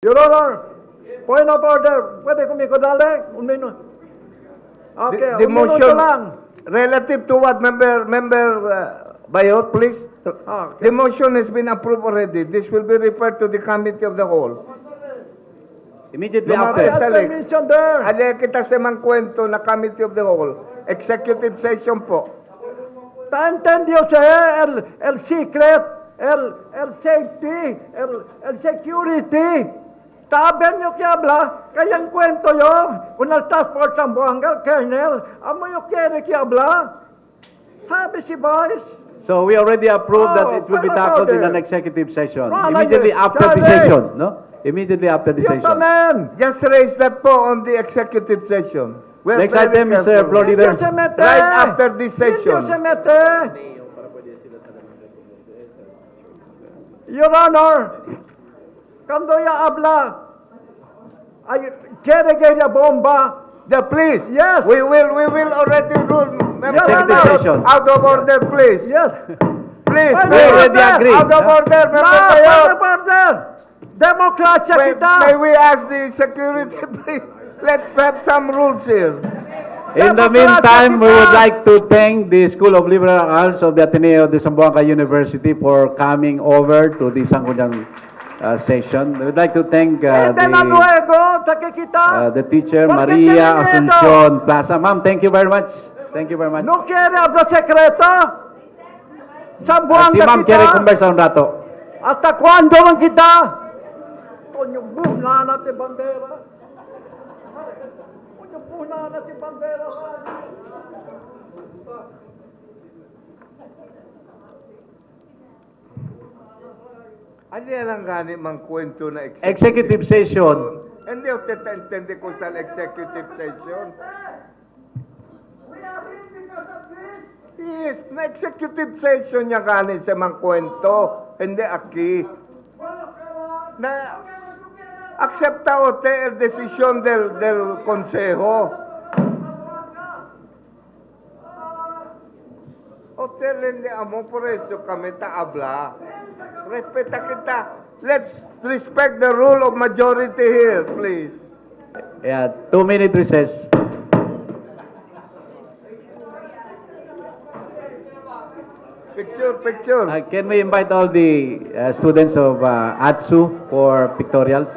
Your Honor, point of order. Pwede kumikudali? Un minuto. Okay, The un minuto motion lang. Relative to what, Member Bayot, please? Okay. The motion has been approved already. This will be referred to the committee of the whole. Immediately Lumapit after. sa Have leg. permission there. Ale kita sa mang kwento na committee of the whole. Executive session po. ¿Entendió usted el secret, el safety, el security? Saben nyo que habla, kaya ang kwento yo, kung el task force Zamboanga, el colonel, amo yo quiere que habla. Sabi si Vice. So we already approved that Oh, it will be point of tackled in order. an executive session. No, Immediately like- after the Charlie. session, no? Immediately after the Yo session. también. Just raise that po on the executive session. We're Next very item, Mr. careful. Floor Leader. Hindi se mete. Right after this session. Hindi se mete. Your Honor, cuando ella habla, ay, quiere que ella bomba. Yeah, please. Yes. We will already rule. Member Executive Bayot, session. out of order, please. Yes. Please, Point please. of already order. agree. Out of order, No, Member point Bayot. of order. Democracia May, kita. may we ask the security, please? Let's have some rules here. In the Democracia meantime, we would kita. like to thank the School of Liberal Arts of the Ateneo de Zamboanga University for coming over to the Sangguniang session. We would like to thank Hindi na the, luego, kita. the teacher ¿Por qué Maria tienen miedo? Asuncion Plaza. Ma'am, thank you very much. Thank you very much. No quiere hablar secreto. Si Zamboanga ma'am quiere kita. conversa un rato. ¿Hasta cuándo van kita? Coño, bunana ti bandera. Coño, bunana ti bandera. Ano yan ang gani mang kwento na Executive session. Hindi ako intende ko sa executive session. We are here because of this. Yes, na executive session niya gani sa mang kwento. Hindi aki. Na acepta ote el desisyon del consejo. Hotel hindi amo por eso kami ta habla. Respeta kita. Let's respect the rule of majority here, please. Yeah, 2-minute recess. Picture, picture. Can we invite all the students of ATSU for pictorials?